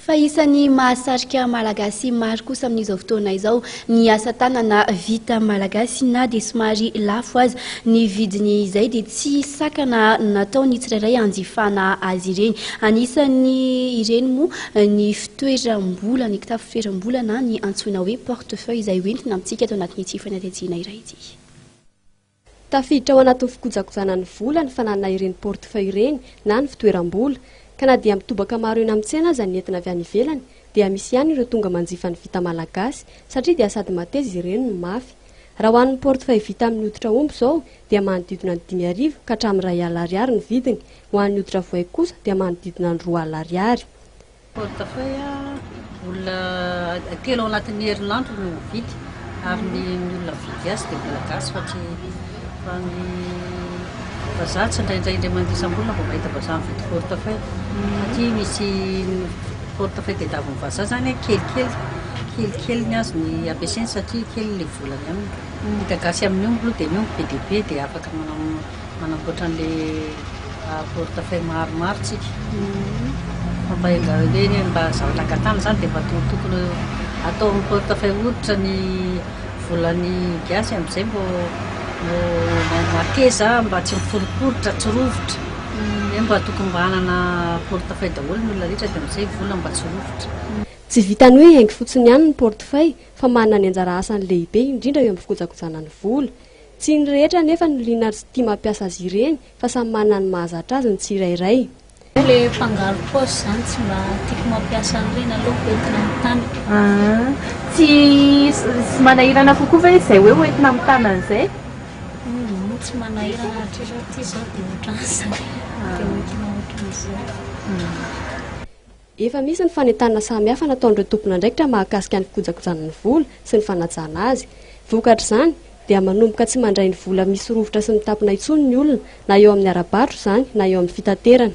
Fa isan'ny mahasarika Malagasy maro kosa amin'izao fotoana izao ny asa tanana vita malagasy na dia somary lafo aza ny vidiny izay dia tsy sakana natao ny tsirairay hanjifana azy ireny. Anisan'ny ireny moa ny fitoeram-bola, ny kitapo fitoeram-bola na ny antsoina hoe portefeuille izay hoentina amintsika ato anatin'ity fanadihadiana iray ity. Tafiditra ao anatin'ny fikojakojana ny vola ny fananana ireny portefeuille ireny na ny fitoeram-bola. Ka na dia mitobaka maro eny amin'ny tsena aza ny entina avy any ivelany dia misy ihany ireo tonga manjifa ny vita malagasy satria dia sady mateza izy ireny no mafy. Raha ho an'ny portefeuille vita amin'ny hoditra omby izao dia manodidina ny 5000 ka hatramin'ny 1000 ariary ny vidiny, ho an'ny hoditra voay kosa dia manodidina ny 20 ariary. Portefeuille, olona telo ao anatin'ny herinandro no mividy ary ny ny olona mividy azy dia olona gasy fa tsy fa ny vazaha tsy indraindray indray mandeha isam-bolana vao mahita vazaha mividy portefeuille satria misy portefeuille tadiavin'ny vazaha zany kelikely kelikely ny azy ny ampiasainy satria kely ilay volany aminy. Vita gasy amin'ny omby aloha dia ny omby be dia be dia afaka manao Manamboatra an'le portefeuille maromaro tsika. Fa mba enga mba zavatra angatahana zany dia mba tokony atao amin'ny portefeuille hoditra ny volan'ny gasy amin'izay mbô mbô mateza mba tsy miforiporitra, tsy rovitra. Hoe mba tokony mba hanana portefeuille daholo ny olona rehetra dia amin'izay vola mba tsy rovitra. Tsy vitan'ny hoe haingo fotsiny ihany ny portefeuille fa manana ny anjara asany lehibe indrindra eo amin'ny fikojakojana ny vola. Tsy ny rehetra anefa no liana ary tsy tia mampiasa azy ireny fa samy manana ny mahazatra azy ny tsirairay. Le mpangaro paosy zany tsy mba tiako mampiasa an'ireny aleoko entina amin'ny tanana. Tsy manahirana kokoa ve izay hoe hoentina amin'ny tanana izay? Humm tsy manahirana hatrizao ity zao dia ohatran'izay dia hoentina ohatran'izay. Efa misy ny fanentanana samihafa nataon'ireo tompon'andraikitra mahakasika ny fikojakojana ny vola sy ny fanajana azy. Vokatr'izany, dia manomboka tsy mandray ny vola misy rovitra sy mitapona intsony ny olona, na eo amin'ny ara-barotra izany na eo amin'ny fitaterana.